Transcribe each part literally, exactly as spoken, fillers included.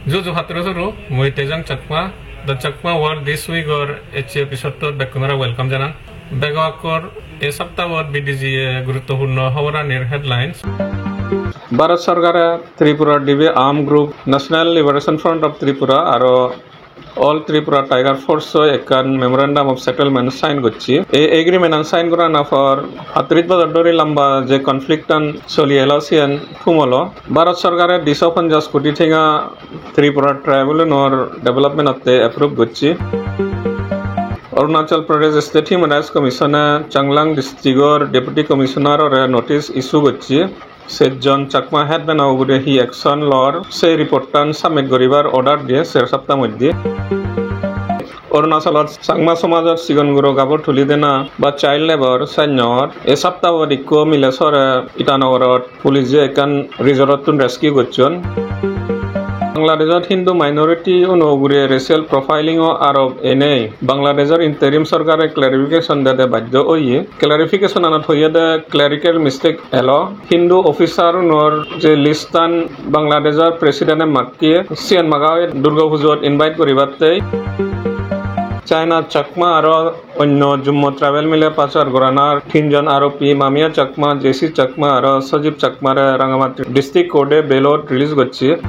Juju patturu turu, mui Tejang Chakma, The Chakma World This Week or ecche episode-ot bekkunore welcome janang. Bego akhor e saptabot B D G A guruttopurno hoboranir headlines. Bharat sorkare Tripura dibe arm group National Liberation Front of Tripura aro All Tripura Tiger Force-oi ekkan Memorandum of Settlement sign gocche. Ei agreement-an sign gorana por pattris bojor dhori lamba je conflict-an soli elo siyen thum olo. Bharat sorkare diso ponjaj koti tenga Tripura tribal-unor development-otte approve gocche. Arunachal Pradesh State Human Rights Commission-e Changlang district-or Deputy Commissioner-ore notice issue gocche. Sejjon Chakma headman-o ugure hi action lor, se report-an submit guribar order diye ser sapta moddhe. Arunachalot Changma somajor sigon guro gabur tuli dena ba child labour sannyor. E saptabot ikko mile sore Itanagarot police-e ekkan resort-ottun rescue gocchon. Bangladeshot Hindu minority-uno ugure racial profiling-o arop enei Bangladeshor interim sorkare clarification dede baddho oye. Clarification-anot hoyede clerical mistake elo. Hindu officer-unor je list-an Bangladeshor president-e makke, siyan maga oye Durga Pujot invite guribatte. China Chakma aro onno Jummo tribal mile pachar goranar tinjon aropi Mamia Chakma, J C Chakma aro Sajib Chakmare Rangamati District Court-e bail-ot release gocche.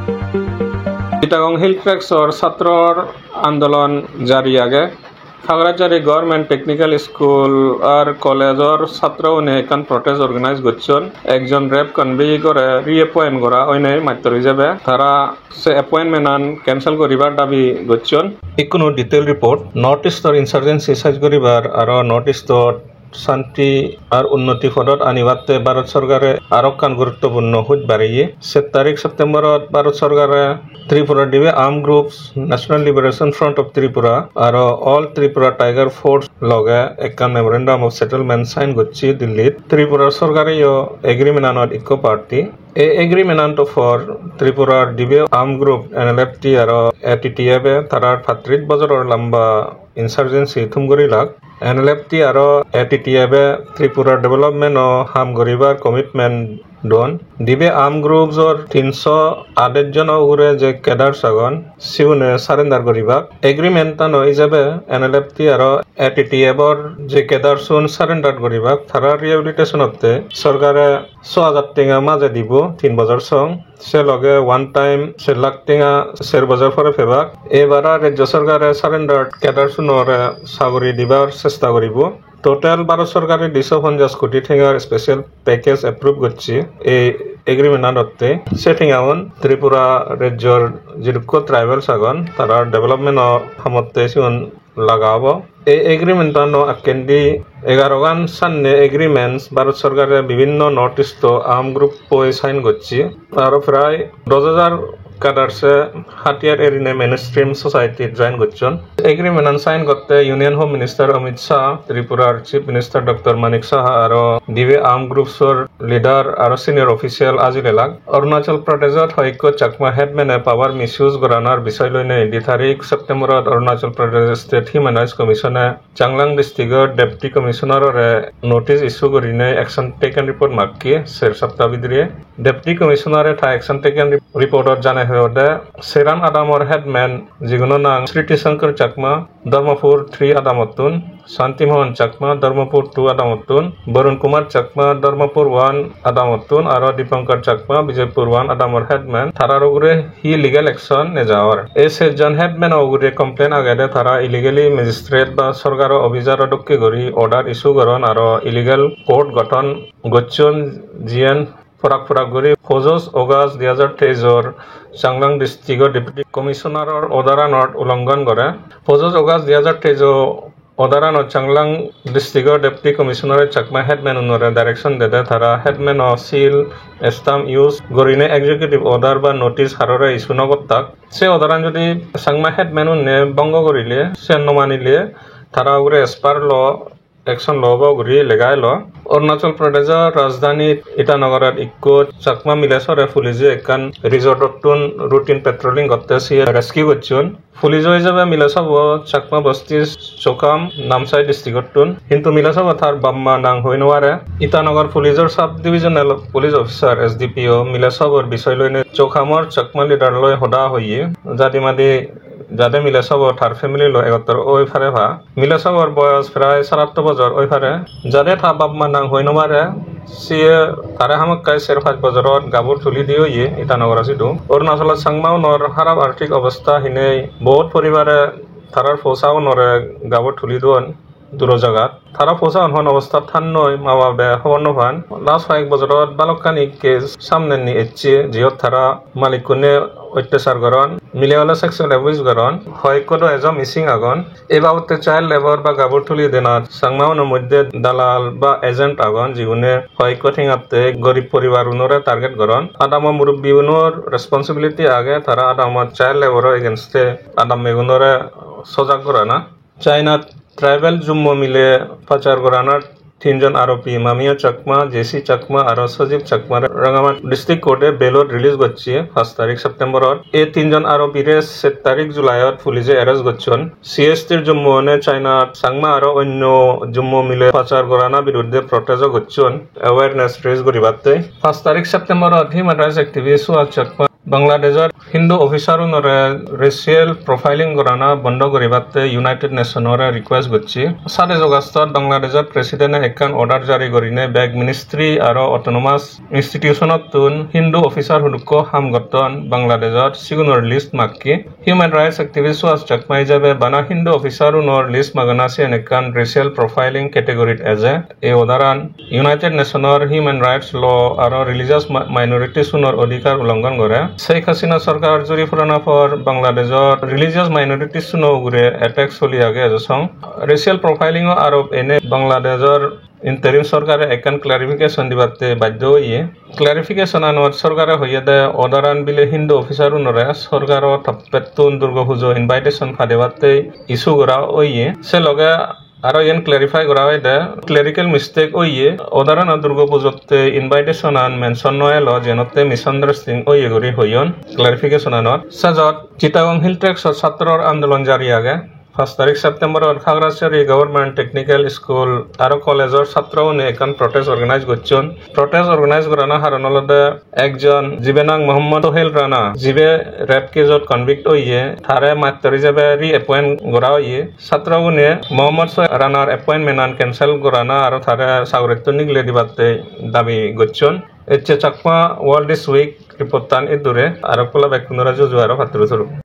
Chittagong Hill Tracts-or satror andolon jari age. Khagrachari Government Technical School ar College-or satro une ekkan protest organize gocchon. Ekjon rep convict-ore reappoint gora oinei mattor ijebe. Tara se appointment-an cancel guribar dabi gocchon. Ikkunu detail report. North East-or insurgency sej guribar aro North East-ot santi ar unnoti podot anibatte Bharat sorkare aro ekkan guruttopurno huj bareye. Set tarik September-ot Bharat sorkare Tripura dibe armed groups National Liberation Front of Tripura aro All Tripura Tiger Force loge ekkan Memorandum of Settlement sign gocche Dillit. Tripura sorkareyo agreement-anot ikko party. Ei agreement-anot por Tripurar dibe armed group N L F T aro A T T F-e tarar pattris bojoror lamba insurgency thum gurilak. N L F T aro A T T F-e Tripura development-o ham guribar commitment don. Dibe armed groups-or tinso adej jono ugure je cadres agon, siune surrender guribak. Agreement-ano ijebe N L F T aro A T T F-or je cadres-un surrender guribak, tara rehabilitation-otte sorkare so hajar tenga maje dibo tin bojor song. Se loge one time ser lakh tenga ser bojor pore pebak. Ebara rejjo sorkare surrender cadres-unore sagori dibar chesta guribo. Total Bharat sorkare diso ponjaj koti tengar special package approve gocche ei agreement-anotte. Se tengaun Tripura rejjor jidukko tribals agon, tarar development-o hamotte sigun laga obo. Ei agreement-ano akkendi egarogan sanne agreements Bharat sorkare bibinno North East-o armed group-oi sign gocche. Aro prai dos hajar cadres-e hatiyar erinei mainstream society-t join gocchon. Agreement-an sign gotte Union Home Minister Amit Shah, Tripurar Chief Minister Doctor Manik Saha aro dibe armed groups-or leader aro senior official ajil elak. Arunachal Pradesh-ot hoyekko Chakma headman-e power misuse goranar bisoy loinei di tarik September-ot Arunachal Pradesh State Human Rights Commission-e Changlang district-or Deputy Commissioner-ore notice issue gurinei action taken report makke ser sapta bidire. Deputy Commissioner-e ta action taken rep-, report-ot janei hoyode, seran adamor headman jiguno nang Sriti Shankar Chakma, Dharmapur three adamottun, Shanti Mohan Chakma, Dharmapur two adamottun, Barun Kumar Chakma, Dharmapur one adamottun, aro Dipankar Chakma, Bijaypur one adamor headman, tarar ugure hi legal action neja or. Ei sejjon headman-o ugure complaint agede tara illegally magistrate ba sorkaro officer-o dokke guri order issue goron aro illegal court gothon gocchon, jiyen porak porak guri pojoj August dui hajar teijor Changlang district-o Deputy Commissioner-or order-anot ulonghon gore. Pojoj August dui hajar teijor order-anot Changlang district-o Deputy Commissioner-e Chakma headman-unore direction dede tara headman-o seal stamp use gurinei executive order ba notice harore issue no gottak. Se order-an jodi Changma headman-une bongo gurile, siyan no manile, tara ugure as per law action lobo guri lega elo. Arunachal Pradeshor rajdhani Itanagarot ikko Chakma mile sore police-e ekkan resort-ottun routine patrolling gotte siye rescue gocchon. Police-o ijebe mile sobo Chakma bosti Chokham Namsai district-ottun. Hintu mile sobo tar bap ma nang hoi no pare. Itanagar police-or sub divisional police officer, S D P O, mile sobor bisoy loine Chokhamor Chakma leader loi hoda hoye. Jadi madi jade mile sobo tar family loi egottor oi pare pa. Mile sobor boyos prai saratto bojor oi pare. Jade ta bap ma nang hoi no pare, siye tare hamakkai ser pach bojorot gabur tuli di oye Itanagoro sidu. Arunachalot Changmaunor harap arthik obosta hinei bohut poribare tarar posaunore gabur tuli duon duro jagat. Tara posaun hon obostat thannoi ma babe hobor no pan. Last hoyek bojorot balokkani case samnenni ecche, jiyot tara malikkune ottachar goron, mile ole sexual abuse goron, hoyekko do ejo missing agon. Ei babotte child labour ba gabur tuli denat Changmauno moddhe dalal ba agent agon, jigune hoyekko thengatte gorib poribarunore target goron. Adamo murubbiunor responsibility age, tara adamo child labour-o against-e adammegunore sojak gorana. China tribal Jummo mile pachar goranar tinjon aropi Mamio Chakma, J C Chakma aro Sajib Chakma Rangamati District Court-e bail-ot release gocche paanch tarik September-ot. Ei tinjon aropire sat tarik July-ot police-e arrest gocchon. C S T-r Jummo one China Changma aro onyo Jummo mile pachar gorana biruddhe protest-o gocchon awareness raise guribatte. Paanch tarik September-ot human rights activist Suhas Chakma Bangladeshor Hindu officer-unore racial profiling gorana bondo guribatte United Nation-ore request gocche. Sadej August-ot Bangladeshor President-e ekkan order jari gorine bek ministry aro autonomous institution-ottun Hindu officer hudukko ham gotton Bangladeshot sigunor list makke. Human rights activist Suhas Chakma ijebe bana Hindu officer-unor list magana siyen ekkan racial profiling category-t eje. Ei order-an United Nation-or human rights law aro religious mi-, minorities-unor odhikar ulonghon gore. Sheikh Hasina sorkar juri purana por Bangladeshor religious minorities-uno ugure attack soli age ejo song. Racial profiling-o arop ene Bangladeshor interim sorkare ekkan clarification dibatte baddo oye. Clarification-anot sorkare hoyede order-an bile Hindu officer-unore sorkaro toppettun Durga Pujo invitation padebatte issue gora oye. Se loge aro iyen clarify gora oide, clerical mistake oye, order-anot Durga Pujotte invitation-an mention no elo, jenotte misunderstanding oye guri hoyon clarification-anot. Sejot Chittagong Hill Tracts-ot chatror andolon jari age. Paanch tarik September-ot Khagrachari Government Technical School aro college-or chatroune ekkan protest organize gocchon. Protest organize gorana haron olode ekjon jibe nang Mohammad Sohel Rana, jibe rape case-ot convict oye, tare mattor ijebe reappoint gora oye. Chatrogune Mohammad Sohel Ranar appointment-an cancel gorana aro tare sagurittun nigile dibatte dabi gocchon. Ecche Chakma World This Week report-tan idure, aro ekkola bekkunore juju aro patturu turu.